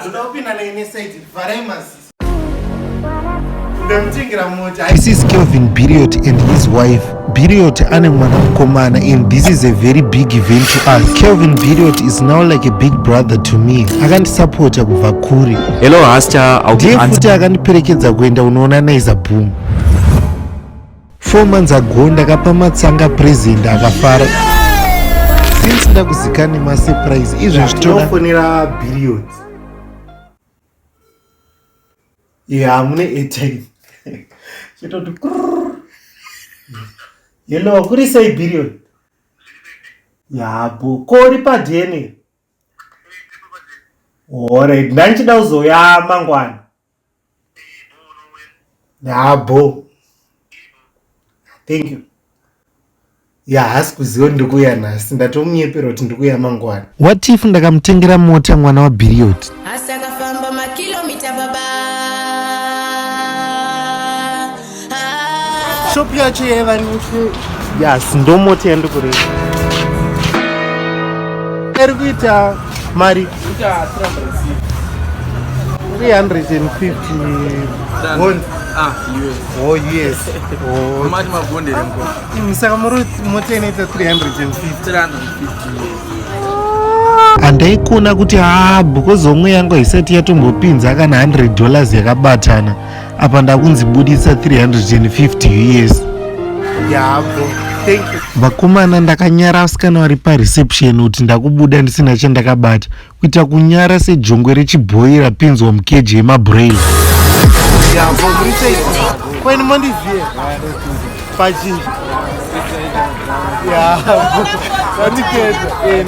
Ndoda kupinda neine side, vharai maziso. Ndamutengera mota. This is Kelvin Biriot and his wife. Biriot ane mwana mukomana and this is a very big event to us. Kelvin Biriot is now like a big brother to me. Akandisapota kubva kure. Hello Hasta, Ndiye futi akandiperekedza kuenda unoona Naiza Boom. 4 months ago ndakapa matsanga present akafara. Since ndakuzikana nemasurprise izvezvi toda Biriot. Yeah, mune airtime. Chitoti kurr. Hello, kuri sei billion? Yabo, ko uri pa DNA? Alright, ndanchida kuzouya mangwana. Yabo. Thank you. Ya haasi kuziva kuti ndikuuya nhasi ndatomunyepera kuti ndikuuya mangwana. What if ndakamutengera mota mwana waBhiriyoti? Asi akafamba makilomita baba. Shop yacho yaiva neche. Yes, ndomota yandikureva. Iri kuita mari 350 bond. Ah, US. Oh, US. Oh. Mati mabonde here mko? Imi saka muri mota inoita 350. 350. Handaikona kuti haa because homwe yangu haisati yatombopinza kana 100 dollars yakabatana apa ndakunzi buditsa 350 us. Yabo. Thank you. Vakomana ndakanyara vasikana vari pareception kuti ndakubuda ndisina chandakabata kuita kunyara sejongwe rechibhoyi rapinzwa mukeji yemabroiler. Kwani mondiziva pachinji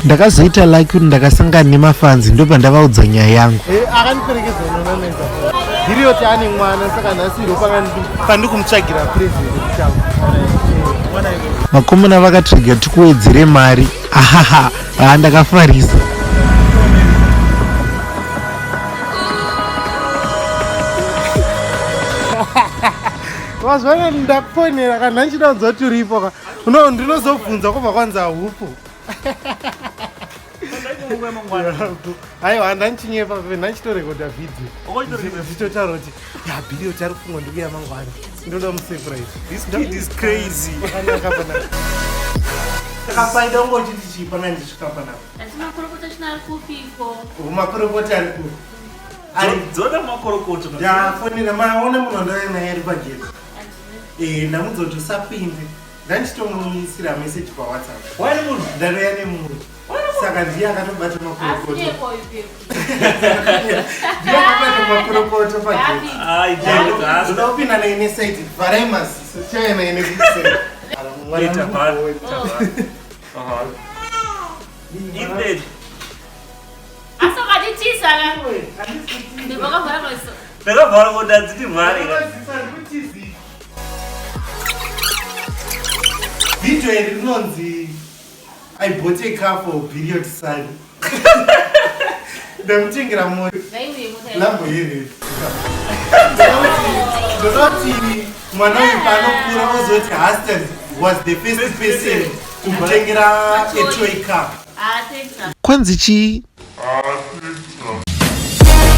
Ndakazoita lucky kuti ndakasangana nemafanzi ndopandavaudza nyaya yangu. Akandiperekedza unonaneza Hirioti ane mwana saka nhasi iro pandikumutsvagira president changu. Vakomana vakatrigger tikuwedzere mari ahaha haa ndakafarisa. Wazvona ndakufonera kana ndichida kunzwa kuti uripo ka. No ndinozobvunza kubva kwanzi haupo. Aiwa ndanchинyepa ndanchitorekodha video. Ndichitotaura kuti ya video tari kufunga ndikuya mangwana. Ndinoda musurprise. This kid is crazy. Pakanaka panapa. Saka unga uchiti chii pana ndichisvika panapa? Asi makorokota china ari kupiko? Makorokota ari kupi? Ari Dzoda makorokoto. Ndafonera maona munhu wandauya naye ari pagedhi. Eh, ndamudza kuti usapinde. Ndandichitomuisira message paWhatsApp. Wani munhu? Ndauya nemunhu. Saka ndiye akatobata makorokoto. Ndiye akatobata makorokoto pagedhi. Ai, James. Ndoda kupinda naine side. Vharai maziso. Chaya naine kuseri. Ita bad. Aha. Indeed. Asi wakatitiza ka? Ndakavhara maziso. Ndakavhara kuti adziti mhari. Video iri rinonzi I bought a car for period son. Ndamutengera mota. Lambo here. Ndoda kuti mwana uyu paanokura ozoti Huston was the first person kumutengera a toy car. Kwanzi chii?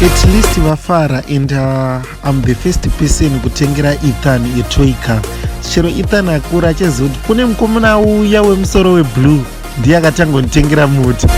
At least vafara and I'm the first person kutengera Ethan a toy car. Chero Ethan akura achaziva kuti kune mukomana uya wemusoro weblue ndiye akatanga kunditengera mota.